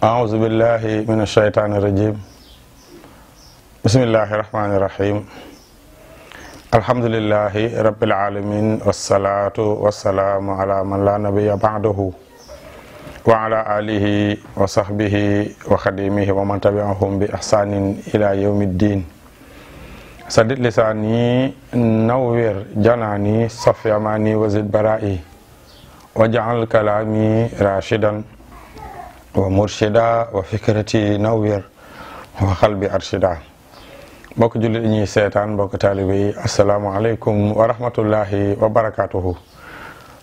أعوذ بالله من الشيطان الرجيم بسم الله الرحمن الرحيم الحمد لله رب العالمين والصلاة والسلام على من لا نبي بعده وعلى آله وصحبه وخديمه ومن تبعهم بإحسان إلى يوم الدين سدد لساني نوّر جناني صفي أماني وزد برائي وجعل كلامي راشدا ومرشدا وفكرتي نوّر وقلبي أرشدا mbokk jullit ñi seetaan mbokk taalibe yi asalaamaaleykum wa rahmatullahi wa barakaatuhu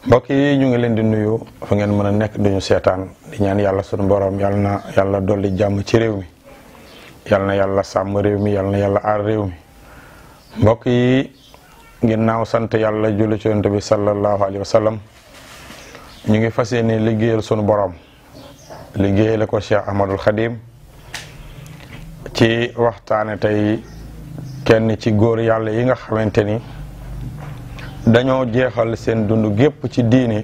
mbokk yi ñu ngi leen di nuyu fa ngeen mën a nekk duñu seetaan di ñaan yàlla sunu borom yàlla na yàlla dolli jàmm ci réew mi yàlla na yàlla sàmm réew mi yàlla na yàlla aar réew mi mbokk yi ginnaaw sant yàlla julli ci yonent bi sallallahu alayhi wa sallam ñu ngi fas yéene liggéeyal sunu borom liggéeyal ko Cheikh Ahmadul Khadim ci waxtaane tey kenn ci góor yàlla yi nga xamante ni dañoo jeexal seen dund gépp ci diine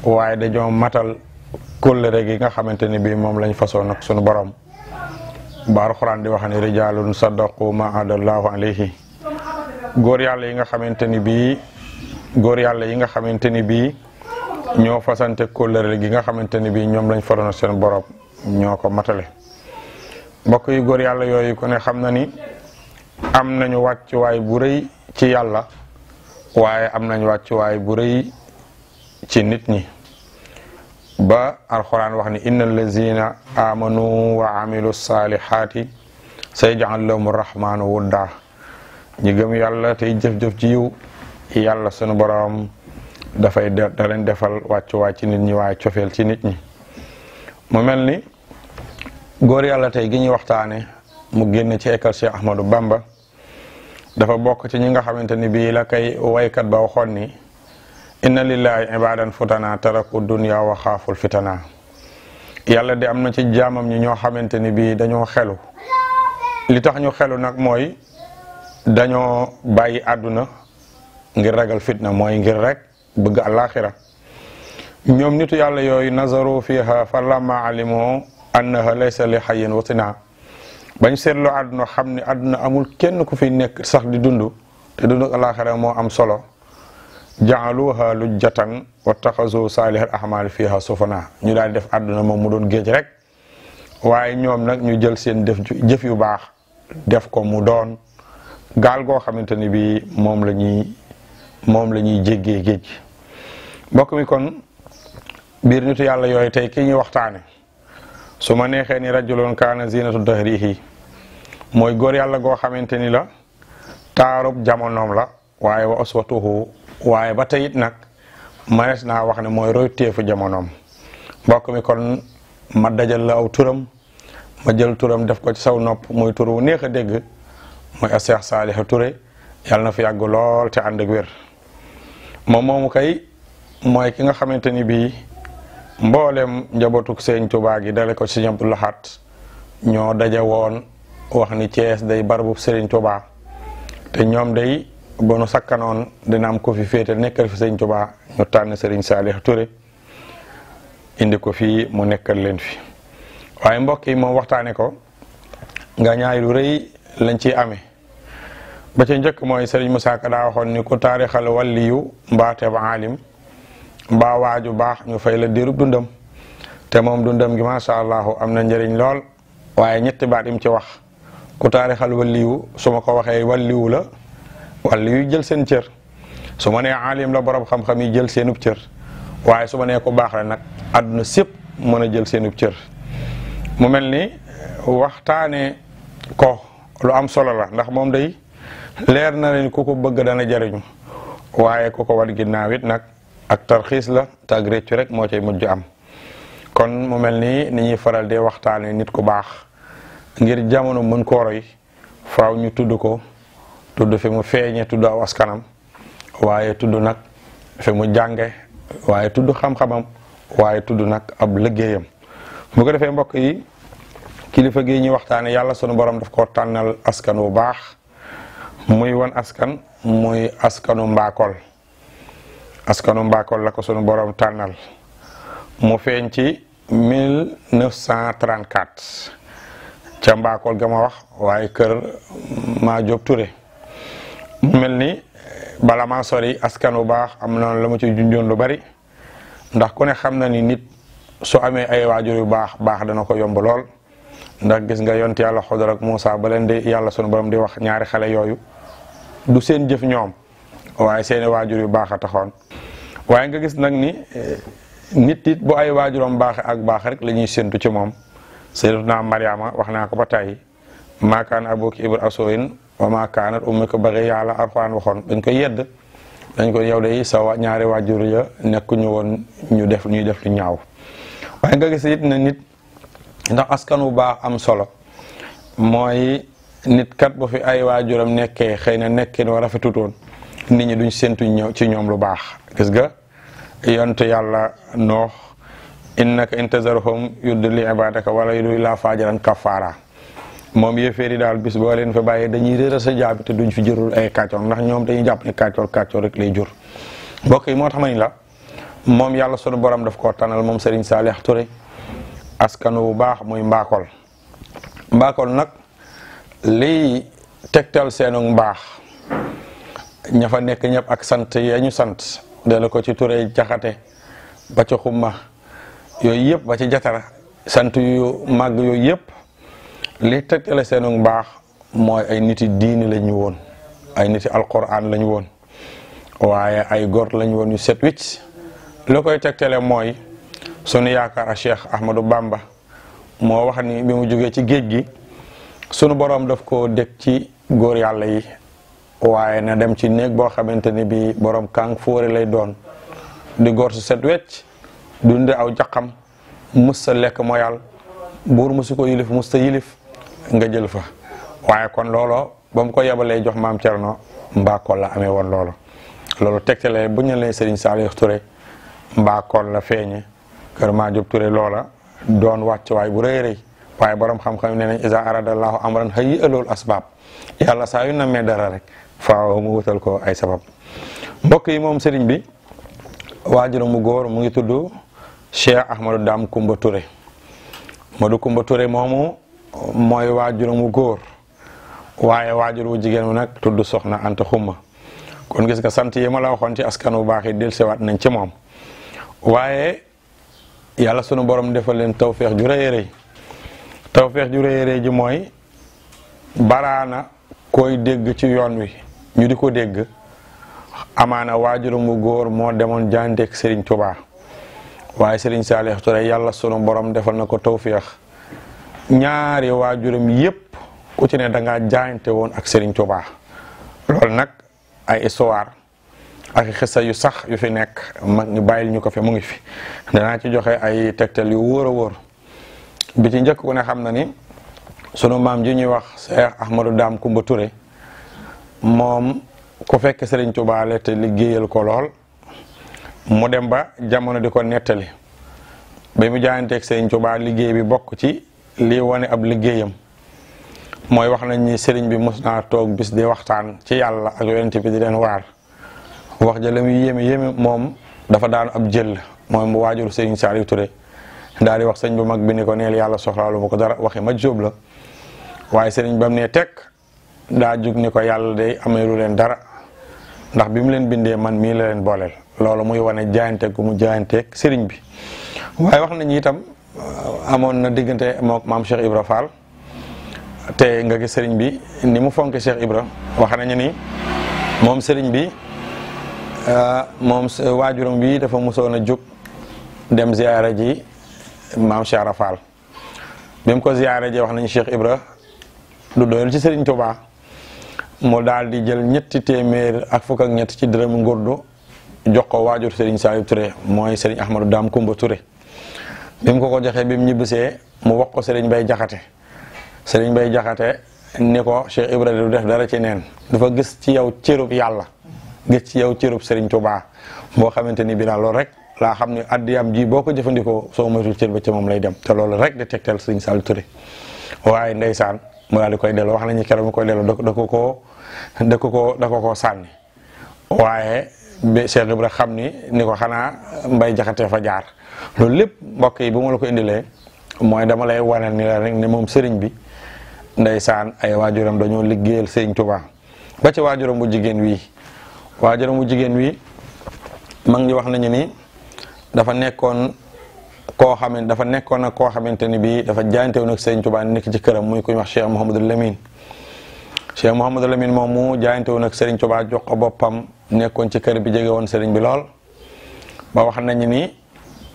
waaye dañoo matal kóllëre gi nga xamante ni bii moom lañ fasoon ak sunu borom ba Alxuraan di wax ne rijaalun sadaqu ma ahadallahu alayhi góor yàlla yi nga xamante ni bii ñoo fasante kóllëre gi nga xamante ni bii ñoom lañ faroon ak seen borom ñoo ko matale mbokk yi góor yàlla yooyu ku ne xam na ni am nañu wàccuwaay bu rëy ci yàlla waaye am nañu wàccuwaay bu rëy ci nit ñi ba alxuraan wax ni innal lazina amanu wa amilu salihati sayaj'al lahum rahmanu wudda ñi gëm yàlla tey jëf-jëf ci yiw yàlla sunu borom dafay da leen defal wàccuwaay ci nit ñi waaye cofeel ci nit ñi mu mel ni góor yàlla tey gi ñuy waxtaane mu génn ci école Cheikh Ahmadou Bamba dafa bokk ci ñi nga xamante ni bii la kay waykat ba waxoon ni inna lillahi ibadan futana taraku dunya wa xaaful fitana yàlla de am na ci jaamam ñi ñoo xamante ni bii dañoo xelu li tax ñu xelu nag mooy dañoo bàyyi àdduna ngir ragal fitna mooy ngir rek bëgg àllaaxira ñoom nitu yàlla yooyu nazaru fiha fa lamma alimu annaha laysa li hayyin watina bañ seetloo àdduna xam ne àdduna amul kenn ku fi nekk sax di dund te dund alaaxira moo am solo jaaluha lujjatan wa taxazu saalihal ahmal fiha sufana ñu daal def àdduna moom mu doon géej rek waaye ñoom nag ñu jël seen jëf yu baax def ko mu doon gaal goo xamante ni bii moom la ñuy jéggee géej mbokk mi kon biir nitu yàlla yooyu tey ki ñuy waxtaane su ma neexee ni rajulun kaana zinatu dahrihi mooy góor yàlla goo xamante ni la taarub jamonoom la waaye wa uswatuhu waaye ba tey it nag manees naa wax ne mooy roy teefu jamonoom mbokk mi kon ma dajal la aw turam ma jël turam def ko ci saw nopp muy tur wu neex a dégg mooy a Cheikh Saliou Touré yàlla na fi yàgg lool te ànd ak wér moom moomu kay mooy ki nga xamante ni bii mboolem njabootuk Sëriñ Tuubaa gi dale ko Sëriñ Abdou Lahad ñoo daje woon wax ni Cees day barabu Sëriñ Tuubaa te ñoom day ba nu sakkanoon dina am ko fi féete nekkal fi Sëriñ Tuubaa ñu tànn Sëriñ Saliou Touré indi ko fii mu nekkal leen fi waaye mbokk yi moom waxtaane ko nga ñaay lu rëy lañ ciy amee ba ca njëkk mooy Sëriñ Musaa Ka daa waxoon ni ku taarixal waliyu mbaateeb aalim mbaa waaju baax ñu fay la diirub dundam te moom dundam gi macha allah am na njëriñ lool waaye ñetti baat im ci wax ku taarixal waliyu su ma ko waxee waliyu la waliyu jël seen cër su ma nee aalim la borom xam-xam yi jël seenub cër waaye su ma nee ko baax la nag àdduna sépp mën a jël seenub cër mu mel ni waxtaane ko lu am solo la ndax moom day leer na leen ku ko bëgg dana jariñu waaye ku ko war ginnaaw it nag ak tarxiis la te ak réccu rek moo cay mujj am kon mu mel ni ñuy faral di waxtaane nit ku baax ngir jamono mën koo roy faaw ñu tudd ko tudd fi mu feeñe tudd aw askanam waaye tudd nag fi mu jànge waaye tudd xam-xamam waaye tudd nag ab liggéeyam bu ko defee mbokk yi kilifa gi ñuy waxtaane yàlla sunu borom daf ko tànnal askan wu baax muy wan askan muy askanu Mbakol askanu Mbakol la ko sunu borom tànnal mu feeñ ci 1934 ca Mbakol ga ma wax waaye kër maa Jóob Touré mu mel ni bala maa sori askan wu baax am na la ma ci junjoon lu bari ndax ku ne xam na ni nit su amee ay waajur yu baax dana ko yomb lool ndax gis nga yonent yàlla Xodar ak Muusa ba leen di yàlla sunu borom di wax ñaari xale yooyu du seen jëf ñoom waaye seeni waajur yu baax a taxoon waaye nga gis nag ni nit it bu ay waajuram baaxe ak baax rek la ñuy séntu ci moom sayyidatuna Mariama wax naa ko ba tàyyi maa kaana abuki ibra asooyin wa maa kaanat ummuki baghiya yàlla Alxuraan waxoon dañ koy yedd dañ ko yow de sa ñaari waajur ya nekkuñu woon ñuy def lu ñaaw waaye nga gis it na nit ndax askan wu baax am solo mooy nit kat bu fi ay waajuram nekkee xëy na nekkin wa rafetutoon nit ñi duñ séntu ñëw ci ñoom lu baax gis nga yonte yàlla noox innaka intazarhum yudillu ibadaka wala yudillu illa fajiran kafara moom yéeféeri daal bis boo leen fa bàyyee dañuy réeral sa jaabi te duñ fi jurul ay kàccoor ndax ñoom dañuy jàpp ne kàccoor rek lay jur mbokk yi moo tax ma ni la moom yàlla sunu borom daf koo tanal moom Serigne Saliou Touré askan wu baax muy Mbakol nag liy tegtal seenu mbaax ña fa nekk ñëpp ak sant ya ñu sant dala ko ci Touré Jaxate ba ci xumma yooyu yëpp ba ci jatara sant yu màgg yooyu yëpp li tegtale seenu mbaax mooy ay niti diini lañu woon ay niti alquran lañu woon waaye ay góor lañu woon yu set wicc li koy tegtale mooy sunu yaakaar a Cheikh Ahmadou Bamba moo wax ni bi mu jógee ci géej gi sunu boroom daf ko dëkk ci góor yàlla yi waaye na dem ci néeg boo xamante ni bi boroom kàng fóore lay doon di góor su set wecc dunde aw jaqam mus sa lekk moyal buur musu ko yilif mus ta yilif nga jël fa waaye kon loolo ba mu ko yebalee jox maam Cerno Mbakol la amee woon loolu tegtale bu ñu leen Serigne Saliou Touré Mbakol la feeñe kër maa Jóob Touré loola doon wàccuwaay bu rëy waaye borom xam-xam nee nañ iza aradallahu amran hayyi loolu asbaab yàlla saa yu namee dara rek faaw mu wutal ko ay sabab mbokk yi moom Serigne bi waajuram mu góor mu ngi tudd Cheikh Ahmadou Dame Koumba Touré Modou Koumba Touré moomu mooy waajuram mu góor waaye waajur wu jigéen mu nag tudd Soxna Anta Xumma kon gis nga sant yi ma la waxoon ci askan wu baax yi dellusiwaat nañ ci moom waaye yàlla sunu borom defal leen tawféex ju rëy ji mooy baraana koy dégg ci yoon wi ñu di ko dégg amaana waajuram mu góor moo demoon jaanteeg Serigne Touba waaye Serigne Saliou Touré yàlla sunu borom defal na ko tawféex ñaari waajuram yépp ku ci ne da ngaa jaayante woon ak Serigne Touba loolu nag ay histoire ak xissa yu sax yu fi nekk mag ñu bàyyil ñu ko fi mu ngi fi danaa ci joxe ay tegtal yu wóor a wóor bi ci njëkk ku ne xam na ni sunu maam ji ñuy wax Cheikh Ahmadou Dame Koumba Touré moom ku fekk Serigne Touba la te liggéeyal ko lool mu dem ba jamono di ko nettali ba mu jaayanteeg Serigne Touba liggéey bi bokk ci lii wane ab liggéeyam mooy wax nañ ni Serigne bi mos naa toog bis di waxtaan ci yàlla ak yonent bi di leen waar wax ja la muy yéeme moom dafa daan ab jël mooy mu waajuru Serigne Saliou Touré daal di wax sëñ bu mag bi ni ko neel yàlla soxlaalu ma ko dara waxi ma jóob la waaye Serigne ba mu ne teg daa jug ni ko yàlla day ameelu leen dara ndax bi mu leen bindee man mii la leen booleel loolu muy wane jaayanteeg gu mu jaayanteeg Serigne bi waaye wax nañu itam amoon na diggante mook maam Cheikh Ibra Fall te nga gis Serigne bi ni mu fonke Cheikh Ibra wax nañu ni moom Serigne bi moom waajuram bi dafa musoon a jóg dem ziyaara ji maam Cheikh Ibra Fall bi mu ko ziyaara ji wax nañu Cheikh Ibra du doyal ci Serigne Touba mu daal di jël ñetti téeméer ak fukk ak ñett ci dërëm ngurdu jox ko waajur Serigne Saliou Touré mooy Serigne Ahmadou Dame Koumba Touré bi mu ko joxee bi mu ñibbisee mu wax ko Serigne Bay Jaxate Serigne Bay Jaxate ni ko Cheikh Ibra du def dara ci neen dafa gis ci yow cërub yàlla gis ci yow cërub Serigne Touba boo xamante ni bi daal loolu rek laa xam ne addiyam ji boo ko jëfandikoo soo moytul cër ba ci moom lay dem te loolu rek di tegtal Serigne Saliou Touré waaye ndeysaan mu daal di koy delloo wax nañu keroog mu koy delloo da ko koo sànni waaye ba Cheikh Ibra xam ni ko xanaa Mbay Jaxate fa jaar loolu lépp mbokk yi bu ma la ko indilee mooy dama lay wanal ni la rek ne moom sëriñ bi ndeysaan ay waajuram dañoo liggéeyal sëriñ Tuubaa ba ci waajuram bu jigéen wi mag ñi wax nañu ni dafa nekkoon koo xamante ni bii dafa jaayantewoon ak sëriñ Tuubaa nekk ci këram muy ku ñu wax Cheikh Mouhamadul Lamine Cheikh Mouhamadul Lamine moom mu jaayantewoon ak sëriñ Tuubaa jox ko boppam nekkoon ci kër bi jege woon sëriñ bi lool ba wax nañu ni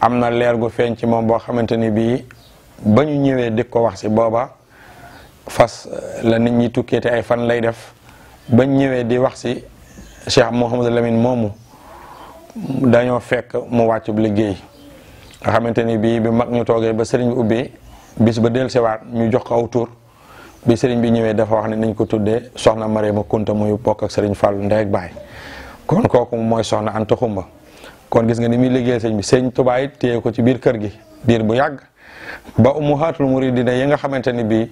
am na leer gu feeñ ci moom boo xamante ni bii ba ñu ñëwee di ko wax si booba fas la nit ñi tukkee te ay fan lay def bañ ñëwee di wax si Cheikh Mouhamadul Lamine moomu dañoo fekk mu wàccub liggéey nga xamante ni bii bi mag ñu toogee ba sëriñ bi ubbi bis ba del siwaat ñu jox ko aw tur bi sëriñ bi ñëwee dafa wax ne nañ ko tuddee soxna Mariama Kunta muy bokk ak sëriñ Fàllu ndey ak baay kon kooku mooy soxna Anta Xumba kon gis nga ni muy liggéeyal sëriñ bi sëriñ Tuubaa it téye ko ci biir kër gi diir bu yàgg ba ummahatul muridina yi nga xamante ni bii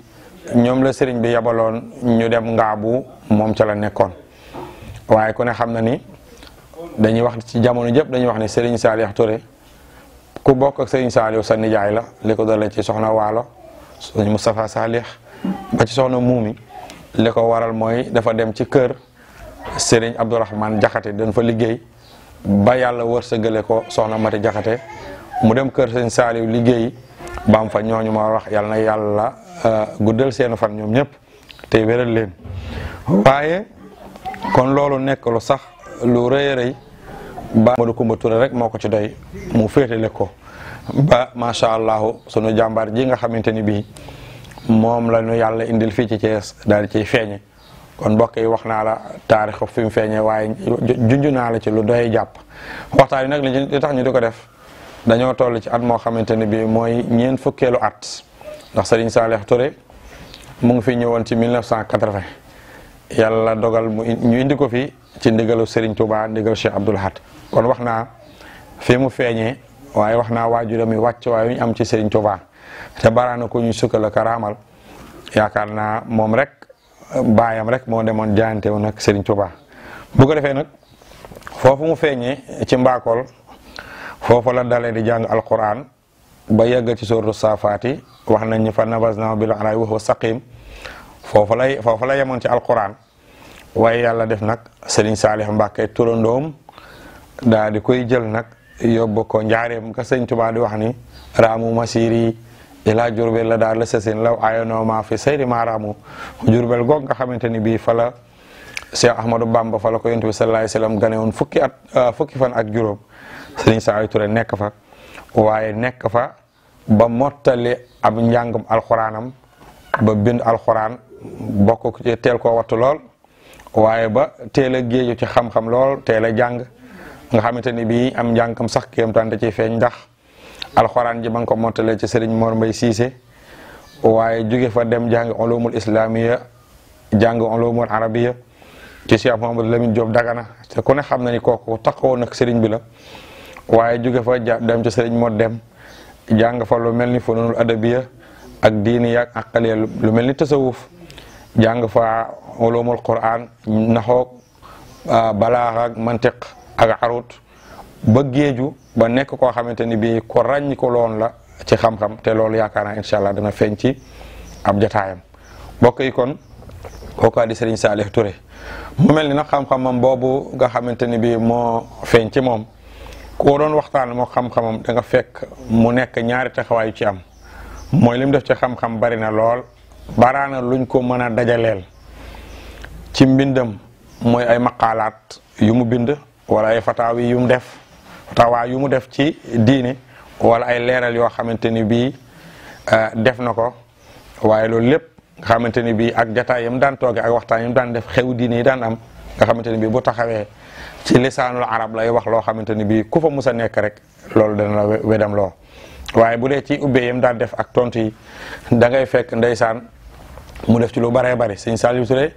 ñoom la sëriñ bi yabaloon ñu dem ngaabu moom ca la nekkoon waaye ku ne xam na ni dañuy wax ci jamono jëpp dañuy wax ni sëriñ Saliou Touré ku bokk ak sëriñ Saliou sa nijaay la li ko dalee ci soxna Waalo sëriñ Moustapha Salih ba ci soxna Muumi li ko waral mooy dafa dem ci kër sëriñ Abdourahmane Jaxate dañ fa liggéey ba yàlla wërsëgale ko soxna Mati Jaxate mu dem kër sëriñ Saliou liggéey ba am fa ñooñu ma wax yàlla na yàlla guddal seen fan ñoom ñëpp te wéral leen waaye kon loolu nekk lu sax lu rëy a rëy ba Amadou Koumba Touré rek moo ko ci doy mu féetale ko ba macha allah sunu jàmbaar ji nga xamante ni bii moom la ñu yàlla indil fii ci Thiès daal di ciy feeñe kon mbokk yi wax naa la taarix fi mu feeñee waaye junj naa la ci lu doy jàpp waxtaan yi nag li tax ñu di ko def dañoo toll ci at moo xamante ne bii mooy ñeent fukkeelu at ndax Serigne Saliou Touré mu ngi fi ñëwoon ci 1980 yàlla dogal ñu indi ko fi ci ndigalu Serigne Touba ndigalu Cheikh Abdoul Ahad kon wax naa fi mu feeñee waaye wax naa waajuram yi wàcc waaye ñu am ci Serigne Touba te baraana ko ñu sukkal ak raamal yaakaar naa moom rek baayam rek moo demoon jaayante woon ak Serigne Touba bu ko defee nag foofu mu feeñee ci Mbakol foofu la dalee di jàng alquran ba yegg ci sourate Saafaati wax nañ ni fa nabaznaahu bil araa'i wa huwa saqiim foofu la yemoon ci alquran waaye yàlla def nag Serigne Saliou Mbacké turandoom daal di koy jël nag yóbbu ko njaareem ka Serigne Touba di wax ni raamu masiri ila Jurbel la daal la sasin law ayanoo maa fi sayri maa raamu Jurbel goog nga xamante ni bii fa la Cheikh Ahmadou Bamba fa la ko Yonent bi sallallahu alayhi wasallam gane woon fukki fan ak juróom Serigne Saliou Touré nekk fa waaye nekk fa ba mottali ab njàngum alxuraanam ba bind alxuraan bokk ci teel koo wattu lool waaye ba teel a géeju ci xam-xam lool teel a jàng nga xamante ni bii am njàngam sax kéemtaan da ciy feeñ ndax alxuraan ji ba nga ko mottalee ci Serigne Mor Mbay Siise waaye jóge fa dem jàng ulumul islamiya jàng ulumul arabiya ci Cheikh Mouhamadou Lamine Diop Dagana te ku ne xam na ni kooku taxawoon nag Serigne bi la waaye jóge fa dem ci Serigne Mod dem jàng fa lu mel ni fununul adabiya ak diini yaak aqaliya lu mel ni tasawuf jàng fa ulumul quran naxoog balaax ak mantiq ak arut ba géeju ba nekk koo xamante ni bii ko ràññ ko loon la ci xam-xam te loolu yaakaar naa incha allah dana feeñ ci ab jataayam mbokk yi kon kooku di Serigne Saliou Touré mu mel ni nag xam-xamam boobu nga xamante ni bii moo feeñ ci moom koo doon waxtaan moo xam-xamam da nga fekk mu nekk ñaari taxawaay yu ci am mooy lim def ci xam-xam bari na lool baraana luñ ko mën a dajaleel ci mbindam mooy ay maqaalaat yu mu bind wala ay fataawi yu mu def fatawaa yu mu def ci diine wala ay leeral yoo xamante ni bii def na ko waaye loolu lépp nga xamante ni bii ak jataay yam daan tooge ak waxtaan yam daan def xew diine yi daan am nga xamante ni bii bu taxawee ci lisaanul arab lay wax loo xamante ni bii ku fa mus a nekk rek loolu dana la wedam loo waaye bu dee ci ubbee yam daan def ak tontu yi da ngay fekk ndeysaan mu def ci lu baree bari Serigne Saliou Touré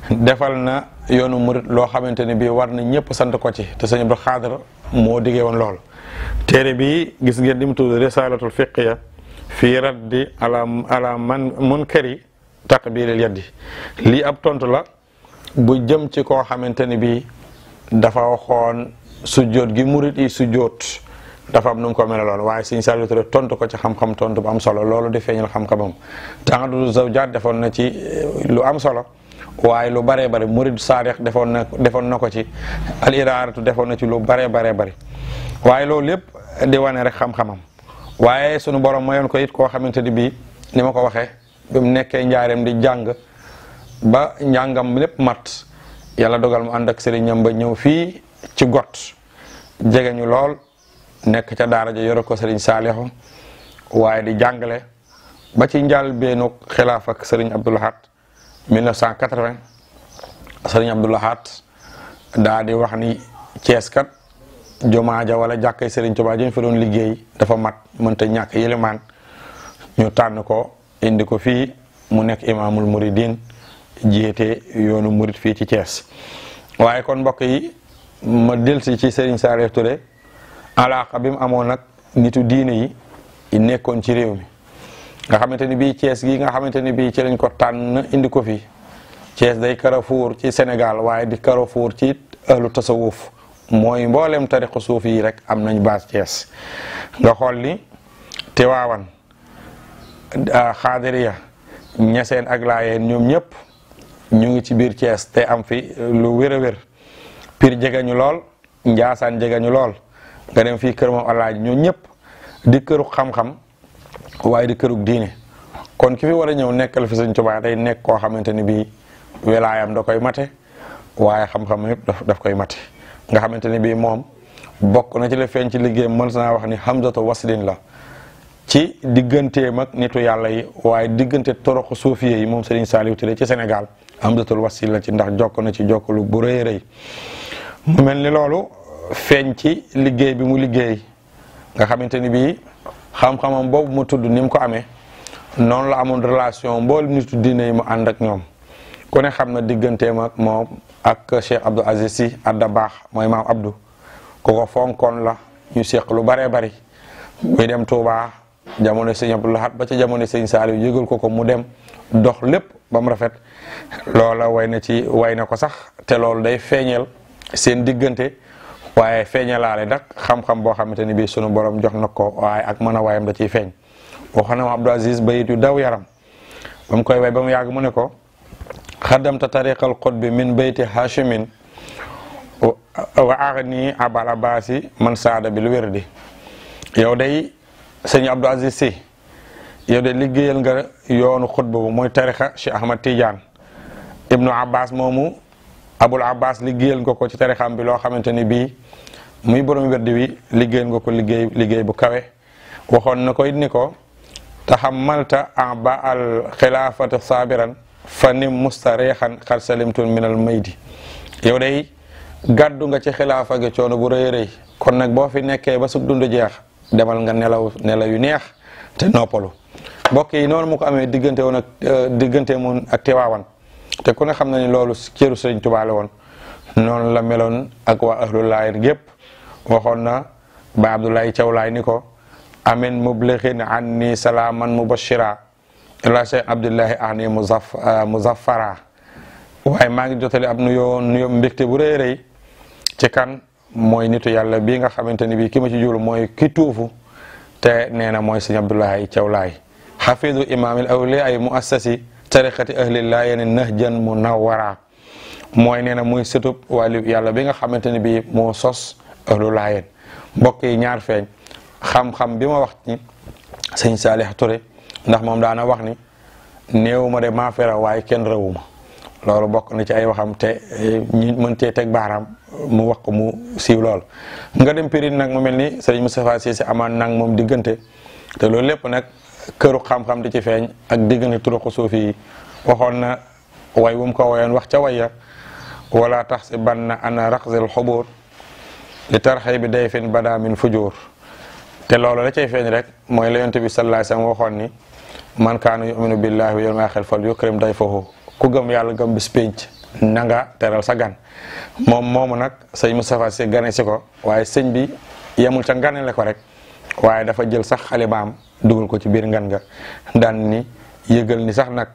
defal na yoonu murit loo xamante ni bii war na ñëpp sant ko ci te Serigne Abdou Khadre moo diggee woon lool téere bi gis ngeen di mu tudd risalatul fiqhiya fii raddi ala man munkari taqbilil yaddi lii ab tontu la bu jëm ci koo xamante ni bii dafa waxoon sujjóot gi murit yi sujjóot dafa am nu mu ko melaloon waaye Sëriñ Saliou Touré tontu ko ci xam-xam tontu bu am solo loolu di feeñal xam-xamam ta'addud zawjaat defoon na ci lu am solo waaye lu baree bari murid saadix defoon na ko ci al iraaratu defoon na ci lu baree bari waaye loolu lépp di wane rek xam-xamam waaye sunu borom mayoon ko it koo xamante ni bii ni ma ko waxee bi mu nekkee njaareem di jàng ba njàngam lépp mat yàlla dogal mu ànd ak sëriñam ba ñëw fii ci got jege ñu lool nekk ca daara ja yore ko sëriñ Saalihu waaye di jàngale ba ci njëlbéenu xilaaf ak sëriñ Abdou Lahad 1980 sëriñ Abdou Lahad daa di wax ni Cees kat jumaa ja wala jàkkay sëriñ Tuubaa ji fi doon liggéey dafa mat mënta ñàkk yilimaan ñu tànn ko indi ko fii mu nekk imaamul muridin jiite yoonu murid fii ci Cees waaye kon mbokk yi ma delsi ci sëriñ Saliou Touré alaaka bi mu amoon nag nitu diine yi nekkoon ci réew mi nga xamante ni bii Cees gi nga xamante ni bii ci lañ ko tànn indi ko fi Cees day Carrefour ci Sénégal waaye di Carrefour ci ahlu tasawuf mooy mboolem tariqu suuf yi rek am nañ baas Cees nga xool ni Tiwaawan Xaadiriya Ñaseen ak Laayeen ñoom ñëpp ñu ngi ci biir Cees te am fi lu wér a wér Pire jege ñu lool Njaasaan jege ñu lool nga dem fii kër moom Alaaji ñoo ñëpp di kërug xam-xam waaye di kërug diine kon ki fi war a ñëw nekkal fi Sëriñ Tuubaa day nekk koo xamante ni bii wilaayam da koy mate waaye xam-xam yëpp daf koy mate nga xamante ni bii moom bokk na ci la feeñ ci liggéeyam mën naa wax ni hamzatu waslin la ci digganteem ak nitu yàlla yi waaye diggante toroxu suufiye yi moom Sëriñ Saliou Touré ci Sénégal hamzatul wasil la ci ndax jokk na ci jokkalu bu rëy rëy mu mel ni loolu feeñ ci liggéey bi mu liggéey nga xamante ni bii xam-xamam boobu mu tudd ni mu ko amee noonu la amoon relation mboolem nitu diine yi mu ànd ak ñoom ku ne xam na digganteem ak moom ak Cheikh Abdou Aziz Sy Dabakh mooy maam Abdou ku ko fonkoon la ñu seq lu baree bari muy dem Touba jamono Sëñ Abdou Lahad ba ca jamono Sëñ Saliou yëgal ko mu dem dox lépp ba mu rafet loola way na ko sax te loolu day feeñal seen diggante waaye feeñalaale nag xam-xam boo xamante ni bii sunu borom jox na ko waaye ak mën a waayam da ciy feeñ waxoon na Abdou Aziz bayit yu daw yaram ba mu koy way ba mu yàgg mu ne ko xaddamta tariqal qutbi min bayti hashimin wa agni abal abasi man saada bil wirdi yow day sëñ Abdou Aziz Sy yow de liggéeyal nga yoonu xutba bu mooy tariqa Cheikh Ahmad Tidiane ibnu Abbas moomu Abul Abbas liggéeyal nga ko ci tarixam bi loo xamante ni bii muy borom werdi wi liggéeyal nga ko liggéey bu kawe waxoon na ko it ni ko taxammalta aba al xilaafata saabiran fa nim mustareexan xar salimtun min al maydi yow day gàddu nga ci xilaafa gi coono bu rëy rëy kon nag boo fi nekkee ba sug dund jeex demal nga nelaw yu neex te noppalu mbokk yi noonu mu ko amee diggante moom ak Tiwaawan te ku ne xam na ni loolu cëru Sëriñ Tuubaa la woon noonu la meloon ak waa ahlu Laayeen gépp waxoon na ba Abdoulaye Thiaw Laay ni ko amin mublixin anni salaaman mubashira ila Cheikh Abdullahi ani muzaffara waaye maa ngi jotali ab nuyoo mbégte bu rëy rëy ci kan mooy nitu yàlla bii nga xamante ni bii ki ma ci jublu mooy ki tuufu te nee na mooy Sëriñ Abdoulaye Thiaw Laay xafidu imaamil awliya ay muassasi tariqati ahli Laayeen nahjan munawwara mooy nee na muy sëtub wàllu yàlla bi nga xamante ni bii moo sos ahlu Laayeen mbokk yi ñaar feeñ xam-xam bi ma wax ni Sëñ Saliou Touré ndax moom daana wax ni néew ma de maa fera waaye kenn rëwuma loolu bokk na ci ay waxam te ñi mën cee teg baaraam mu wax ko mu siiw lool nga dem Pire nag mu mel ni Sëriñ Moustapha Cissé amaan nag moom diggante te loolu lépp nag këru xam-xam di ci feeñ ak diggante turuqu suufi yi waxoon na way wum ko wayoon wax ca waya wala taxsibanna ana raqzil xubur li tarxay bi dayfin bada min fujur te loolu la cay feeñ rek mooy la yonent bi sallallahu alayhi wasallam waxoon ni man kaana yuminu billahi wal yawmil aaxir fal yukrim dayfahu ku gëm yàlla gëm bis pénc na nga teral sa gan moom moomu nag sëñ Moustapha Sy gane si ko waaye sëñ bi yemul ca nganale ko rek waaye dafa jël sax xalimaam dugal ko ci biir ngan nga daan ni yëgal ni sax nag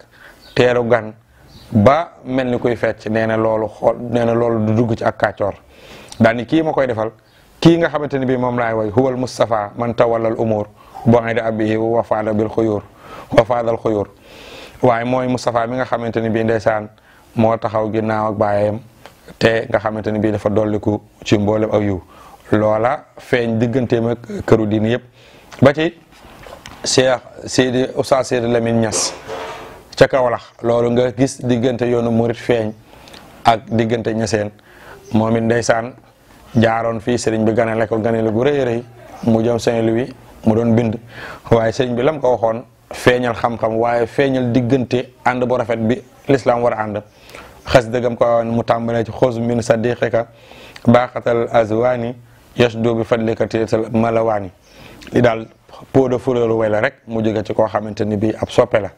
teeru gan ba mel ni kuy fecc nee na loolu du dugg ci ak kàccoor daal ni kii ma koy defal kii nga xamante ni bii moom laay way huwal Mustafa man tawallal umur bu'ida abihi wa faada bil xuyur wa faadal xuyur waaye mooy Mustafa mi nga xamante ni bii ndeysaan moo taxaw ginnaaw ak baayam te nga xamante ni bii dafa dolliku ci mboolem ak yiw loola feeñ digganteem ak këru diine yëpp ba ci Cheikh Seydi Oustaz Seydi Lamine Niass ca Kawlax loolu nga gis diggante yoonu murit feeñ ak diggante ñaseen moom it ndeysaan jaaroon fii sëriñ bi ganale ko ganale gu rëy rëy mu jëm Saint-Louis mu doon bind waaye sëriñ bi lam ko waxoon feeñal xam-xam waaye feeñal diggante ànd bu rafet bi l'islam war a ànd xas dëggam ko mu tàmbalee ci xos min sadiqika baaxatal azwaani yasdu bi fadlika tiital malawaani li daal pot de fleur way la rek mu jóge ci koo xamante ni bii ab soppe la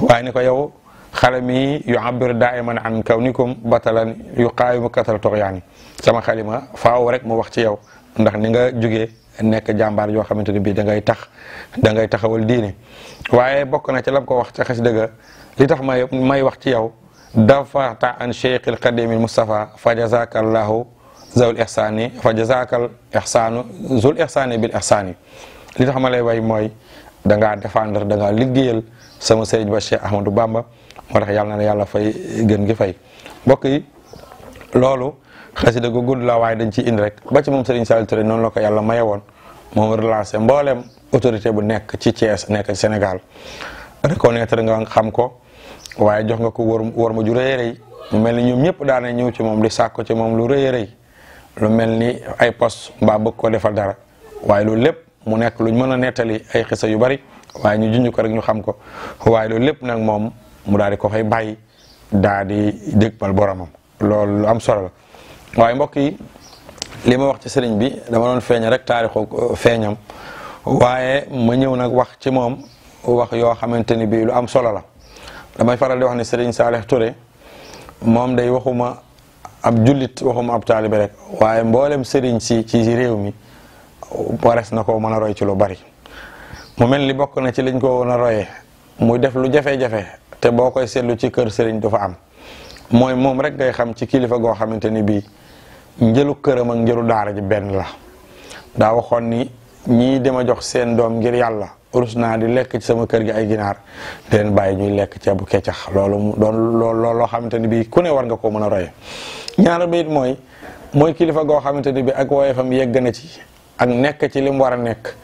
waaye ni ko yow xale mi yu abir daiman an kawnikum batalan yu qaayimu katal toxyaani sama xalima faaw rek mu wax ci yow ndax ni nga jógee nekk jàmbaar yoo xamante ni bii da ngay taxawal diine waaye bokk na ci lam ko wax ca xas dëgga li tax may wax ci yow dafata an cheikh al qadimil Mustafa fa jazaka allahu zawul ihsaani fa jazakal ihsaanu zul ihsaani bil ihsaani li tax ma lay way mooy da ngaa défendre da ngaa liggéeyal sama sëriñ ba Cheikh Ahmadou Bamba moo tax yàlla na yàlla fay gën gi fay mbokk yi loolu xasida gu gudd la waaye dañ ciy indi rek ba ci moom Serigne Saliou Touré noonu la ko yàlla maye woon moom relancé mboolem autorité bu nekk ci Thiès nekk ci Sénégal reconnaître nga xam ko waaye jox nga ko war ma ju rëy rëy mu mel ni ñoom ñëpp daana ñëw ci moom di sàkko ci moom lu rëy rëy lu mel ni ay poste mbaa bëgg ko defal dara waaye loolu lépp mu nekk luñ mën a nettali ay xisa yu bari waaye ñu junj ko rek ñu xam ko waaye loolu lépp nag moom mu daal di ko fay bàyyi daal di dégmal boromam loolu lu am solo la waaye mbokk yi li ma wax ci sëriñ bi dama doon feeñ rek taarixu feeñam waaye ma ñëw nag wax ci moom wax yoo xamante ni bii lu am solo la damay faral di wax ne Serigne Saliou Touré moom day waxuma ab jullit waxuma ab taalibe rek waaye mboolem sëriñ si ci réew mi wares na ko mën a roy ci lu bari mu mel ni bokk na ci liñ ko mën a royee muy def lu jafe-jafe te boo koy seetlu ci kër sëriñ du fa am mooy moom rek ngay xam ci kilifa goo xamante ni bii njëlu këram ak njëlu daara ji benn la daa waxoon ni ñii dama jox seen doom ngir yàlla rus naa di lekk ci sama kër gi ay ginaar di leen bàyyi ñuy lekk ceebu keccax loolu doon loo xamante ni bii ku ne war nga koo mën a roye ñaar bi it mooy kilifa goo xamante ni bii ak woyefam yegg na ci ak nekk ci li mu war a nekk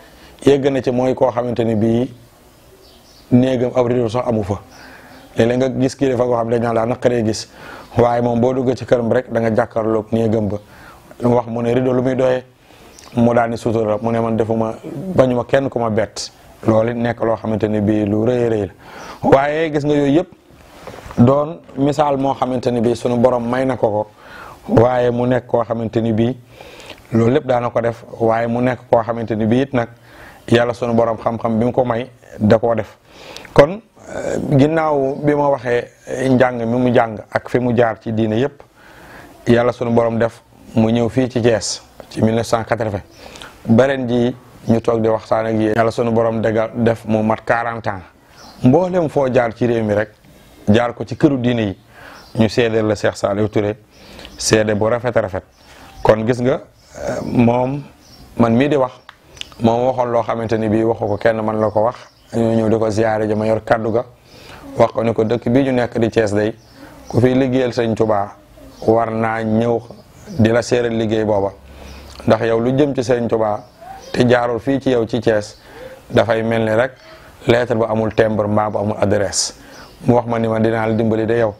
yegg na ci mooy koo xamante ni bii néegam ab rido sax amu fa léeg-léeg nga gis kilifa goo xam ne dañ naan naqaree gis waaye moom boo duggee ci këram rek da nga jàkkaarloog néegam ba lu mu wax mu ne rido lu muy doyee mu daal ni sutura mu ne man defuma bañuma kenn ku ma bett loolu nekk loo xamante ni bii lu rëy rëy la waaye gis nga yooyu yëpp doon misaal moo xamante ni bii sunu borom may na ko waaye mu nekk koo xamante ni bii loolu lépp daana ko def waaye mu nekk koo xamante ni bii it nag yàlla sunu borom xam-xam bi mu ko may da koo def kon ginnaaw bi ma waxee njàng mi mu jàng ak fi mu jaar ci diine yëpp yàlla sunu borom def mu ñëw fii ci Thiès ci 1980 baren ji ñu toog di waxtaan ak yéen yàlla sunu borom def mu mat 40 ans mboolem foo jaar ci réew mi rek jaar ko ci këru diine yi ñu seedeel la Cheikh Saliou Touré seede bu rafet a rafet kon gis nga moom man mii di wax moom waxoon loo xamante ni bii waxu ko kenn man la ko wax ñoo ñëw di ko ziyaare ja ma yor kaddu ga wax ko ni ko dëkk bii ñu nekk di Thiès day ku fi liggéeyal Sëñ Tuubaa war naa ñëw di la séeral liggéey booba ndax yow lu jëm ci Sëñ Tuubaa te jaarul fii ci yow ci Thiès dafay mel ni rek lettre bu amul timbre mbaa bu amul adresse mu wax ma ni ma dinaa la dimbali de yow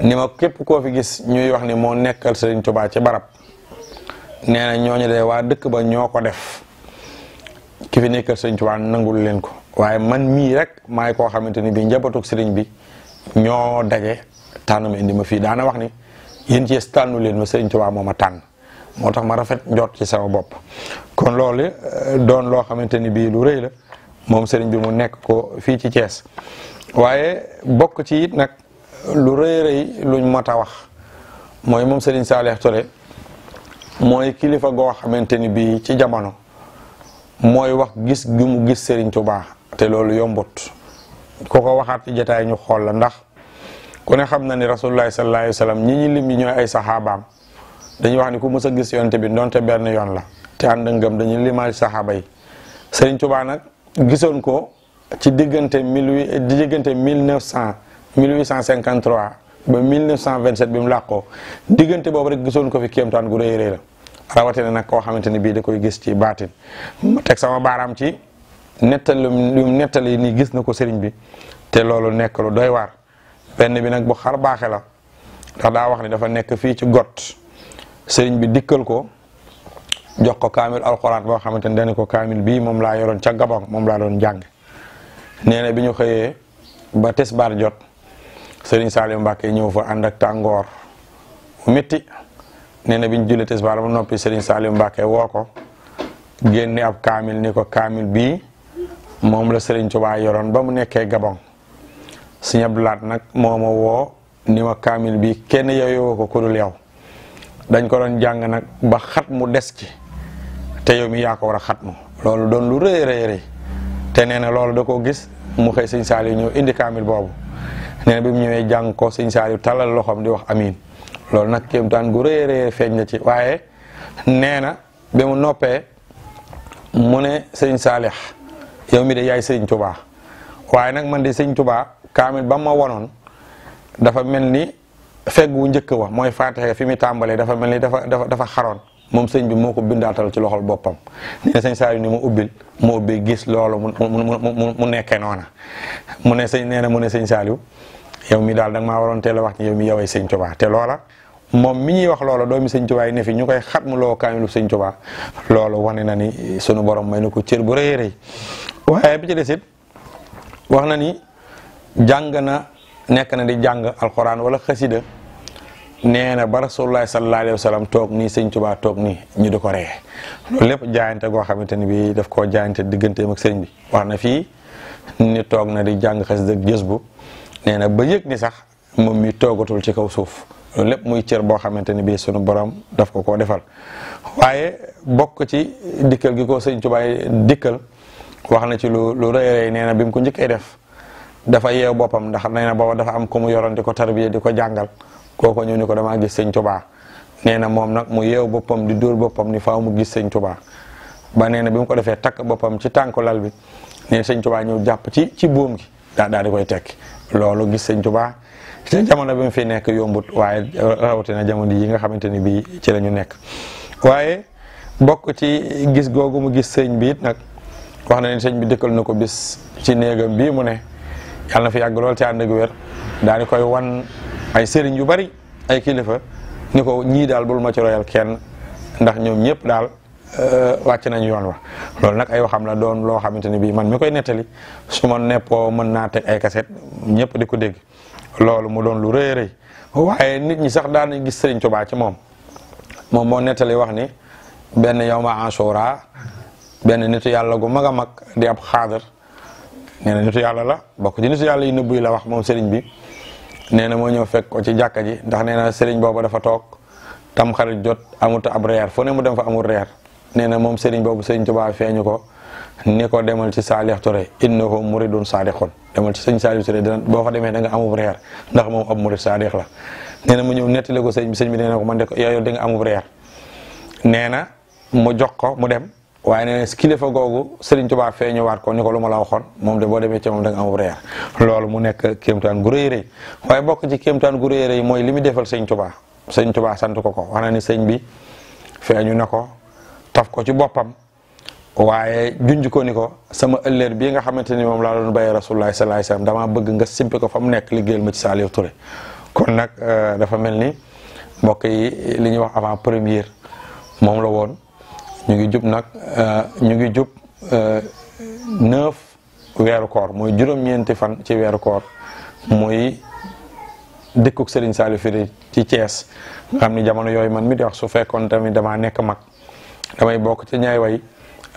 ni ma képp koo fi gis ñuy wax ni moo nekkal Sëñ Tuubaa ci barab nee na ñooñu de waa dëkk ba ñoo ko def ki fi nekkal Sëñ Tuubaa nangul leen ko waaye man mii rek maay koo xamante ni bii njabootug sëriñ bi ñoo daje tànn ma indi ma fii daana wax ni yéen Thiès tànnu leen ma Sëñ Tuubaa moo ma tànn moo tax ma rafet njort ci sama bopp kon loolu doon loo xamante ni bii lu rëy la moom sëriñ bi mu nekk ko fii ci Thiès waaye bokk ci it nag lu rëy rëy luñ mot a wax mooy moom Serigne Saliou Touré mooy kilifa goo xamante ni bii ci jamono mooy wax gis gi mu gis Serigne Touba te loolu yombut ku ko waxaat ci jotaay ñu xool la ndax ku ne xam na ni rasulullah sallallahu alayhi wa sallam ñi ñi lim ñi ñooy ay saxaabaam dañuy wax ni ku mës a gis yonte bi donte benn yoon la te ànd ngëm dañuy limaal saxaaba yi. Sëriñ Tuubaa nag gisoon ko ci diggante 1853 ba 1927 bi mu làqoo diggante boobu rek gisoon ko fi kéemtaan gu rëy rëy la rawatina nag koo xamante ni bii da koy gis ci baatin. ma teg sama baaraam ci nettali nii gis na ko sëriñ bi te loolu nekk lu doy waar benn bi nag bu xar baaxe la ndax daa wax ni dafa nekk fii ci got sëriñ bi dikkal ko jox ko kaamil alxuraan boo xamante ni dañu ko kaamil bii moom laa yoroon ca Gabon moom laa doon jàng. nee na bi ñu xëyee ba tisbaar jot Serigne Saliou Mbacke ñëw fa ànd ak tàngoor mu métti nee na bi ñu jullee tisbaar ba noppi Serigne Saliou Mbacke woo ko génne ab kaamil ni ko kaamil bii moom la Serigne Touba yoroon ba mu nekkee Gabon. Sëñ Abdou Lahat nag moo ma woo ni ma kaamil bii kenn yeyoo ko ku dul yow dañ ko doon jàng nag ba xat mu des ci te yow mi yaa ko war a xat mu loolu doon lu rëy rëy te nee na loolu da koo gis mu xëy sëñ Saliou ñëw indi kaamil boobu nee na bi mu ñëwee jàng ko sëñ Saliou talal loxoom di wax amiin loolu nag kéemtaan gu rëy rëy feeñ na ci waaye nee na bi mu noppee mu ne sëñ Saalix yow mi de yaay sëñ Touba waaye nag man de sëñ Touba kaamil ba ma wonoon dafa mel ni fegg wu njëkk wa mooy Faatiha fi mu tàmbalee dafa mel ni dafa xaroon moom sëñ bi moo ko bindaatal ci loxol boppam nee na sëñ Saliou ni mu ubbi gis loolu mu nekkee noona mu ne sëñ Saliou yow mi daal da nga maa waroon teel a wax ni yow mi yowee sëñ Touba te loola moom mi ñuy wax loola doomi sëñ Touba yi ne fi ñu koy xatmu loo kaamilu sëñ Touba loolu wane na ni sunu borom may na ko cër bu rëy rëy waaye bi ci desit wax na ni nekk na di jàng alxuraan wala xasida nee na ba rasulullah sallallahu alayhi wa sallam toog nii sëñ Touba toog nii ñu di ko ree loolu lépp jaayante goo xamante ni bii daf koo jaayante digganteem ak sëñ bi wax na fii ni toog na di jàng xasida ak jës bu nee na ba yëg ni sax moom mi toogatul ci kaw suuf loolu lépp muy cër boo xamante ni bii sunu borom daf ko koo defal waaye bokk ci dikkal gi ko sëñ Touba dikkal wax na ci lu rëy rëy nee na bi mu ko njëkkee def dafa yeew boppam ndax nee na booba dafa am ko mu yoroon di ko tarbiya di ko jàngal kooko ñëw ni ko damaa gis sëñ Touba nee na moom nag mu yeew boppam di dóor boppam ni faaw mu gis sëñ Touba ba nee na bi mu ko defee takk boppam ci tànku lal bi nee sëñ Touba ñëw jàpp ci buum gi daal di koy tekki loolu gis sëñ Touba te jamono bi mu fi nekk yombut waaye rawatina jamono yi nga xamante ni bii ci la ñu nekk waaye bokk ci gis googu mu gis sëñ bi it nag wax na ni sëñ bi dëkkal na ko bis ci néegam bii mu ne yàlla na fi yàgg lool ci ànd ak wér daal di koy wan ay sëriñ yu bari ay kilifa ni ko ñii daal bul ma ci royal kenn ndax ñoom ñëpp daal wàcc nañu yoon wa loolu nag ay waxam la doon loo xamante ni bii man mi koy nettali su ma neppoo mën naa teg ay kaset ñëpp di ko dégg loolu mu doon lu rëy rëy waaye nit ñi sax daan nañ gis sëriñ Touba ci moom moo nettali wax ni benn yawma Ashura benn nitu yàlla gu mag a mag di ab xaadar nee na nitu yàlla la bokk ci nitu yàlla yu nëbbu yi la wax moom sëriñ bi nee na moo ñëw fekk ko ci jàkka ji ndax nee na sëriñ boobu dafa toog tam xarit jot amut ab reer fu ne mu dem fa amul reer nee na moom sëriñ boobu sëriñ Touba feeñu ko ni ko demal ci Saalix Touré innahu muridun saadiqun demal ci sëñ Saalix Touré boo fa demee da nga amub reer ndax moom ab murid saadiq la nee na mu ñëw nettali ko sëñ bi nee na ko man de yow di nga amub reer nee na mu jox ko mu dem waaye nee na kilifa googu Serigne Touba feeñuwaat ko ni ko lu ma la waxoon moom de boo demee ci moom da nga amub reer loolu mu nekk kéemtaan gu rëy rëy waaye bokk ci kéemtaan gu rëy rëy mooy li mu defal sëñ Touba sëñ Touba sant ko wax na ni sëñ bi feeñu na ko taf ko ci boppam waaye junj ko ni ko sama ëllëer bii nga xamante ni moom laa doon bàyyi rasulullah sallallahu alayhi wasallam damaa bëgg nga simpi ko fa mu nekk liggéeyal ma ci Saliou Touré kon nag dafa mel ni mbokk yi li ñuy wax avant première moom la woon ñu ngi jub nag 9 weeru koor mooy juróom-ñeenti fan ci weeru koor muy dëkkuk Serigne Saliou Touré ci Thiès nga xam ni jamono yooyu man mi di wax su fekkoon tamit damaa nekk mag damay bokk ci ñaay way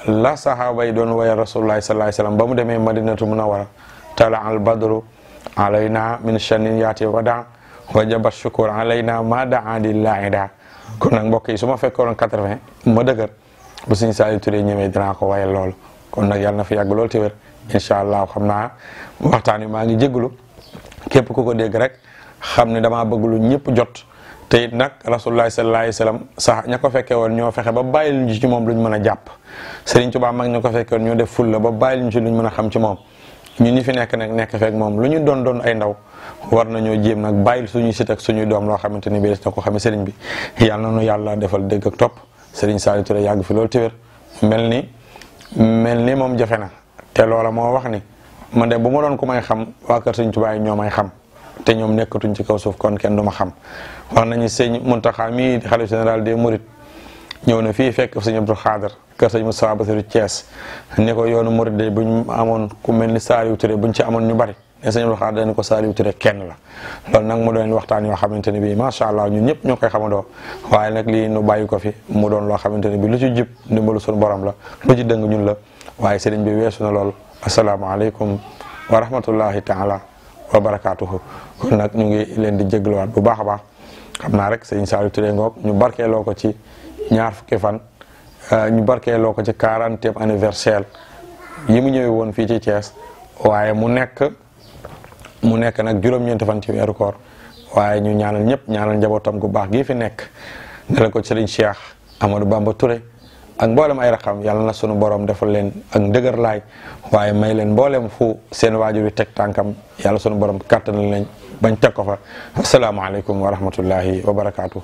la sahaaba yi doon wayal rasulullah sallallahu alayhi wasallam ba mu demee madinatu munawwara tala al badru alayna min shanin yaati wada wajaba shukur alayna ma daa lillahi da kon nag mbokk yi su ma fekkoon 80 ma dëgër bu Serigne Saliou Touré ñëwee dinaa ko wayal lool kon nag yàlla na fi yàgg lool te wér incha allah xam naa waxtaan wi maa ngi jégalu képp ku ko dégg rek xam ne damaa bëgg lu ñëpp jot te it nag rasulullah sallallahu alayhi wasallam sax ña ko fekkee woon ñoo fexe ba bàyyi luñ ci moom luñ mën a jàpp Sëriñ Tuubaa mag ña ko fekkee woon ñoo def ful la ba bàyyi luñ ci luñ mën a xam ci moom ñun ñi fi nekk nag nekk feek moom lu ñu doon ay ndaw war nañoo jéem nag bàyyil suñuy sit ak suñuy doom loo xamante ni bi des na ko xamee sëriñ bi yàlla na nu yàlla defal dégg ak topp Sëriñ Saliou Touré yàgg fi loolu téwér mel ni moom jafe na te loola moo wax ni man de bu ma doon ku may xam waa kër Sëriñ Tuubaa ñoo may xam te ñoom nekkatuñ ci kaw suuf kon kenn du ma xam wax nañu sëñ Muntaxa mii xalifa général des Mourides ñëw na fii fekk sëñ Abdou Khadr kër sëñ Moustapha Bassirou Thiès ni ko yoonu Mouride de buñ amoon ku mel ni Saliou Touré buñ ci amoon ñu bari ne sëñ Abdou Khadr dañ ko Saliou Touré kenn la loolu nag mu doon waxtaan yoo xamante ne bii macha allah ñun ñëpp ñoo koy xamandoo waaye nag lii nu bàyyi ko fi mu doon loo xamante ne bii lu ci jub ndimbalu suñu borom la lu ci dëng ñun la waaye sëriñ bi weesu na lool asalaamaaleykum wa rahmatullahi taala wa barakaatuhu kon nag ñu ngi leen di jégluwaat bu baax a baax xam naa rek sëñ Saliou Touré ngoog ñu barkeeloo ko ci ñaar fukki fan ñu barkeeloo ko ci 40e anniversaire yi mu ñëwee woon fii ci Thiès waaye mu nekk nag juróom-ñeenti fan ci weeru koor waaye ñu ñaanal ñëpp ñaanal njabootam gu baax gii fi nekk dala ko Serigne Cheikh Amadou Bamba Touré ak mboolem ay raxam yàlla na sunu borom defal leen ak ndëgër laay waaye may leen mboolem fu seen waajur yi teg tànkam yàlla sunu borom kàttanal leen bañ teg ko fa asalaamaaleykum wa rahmatullahi wa barakaatu.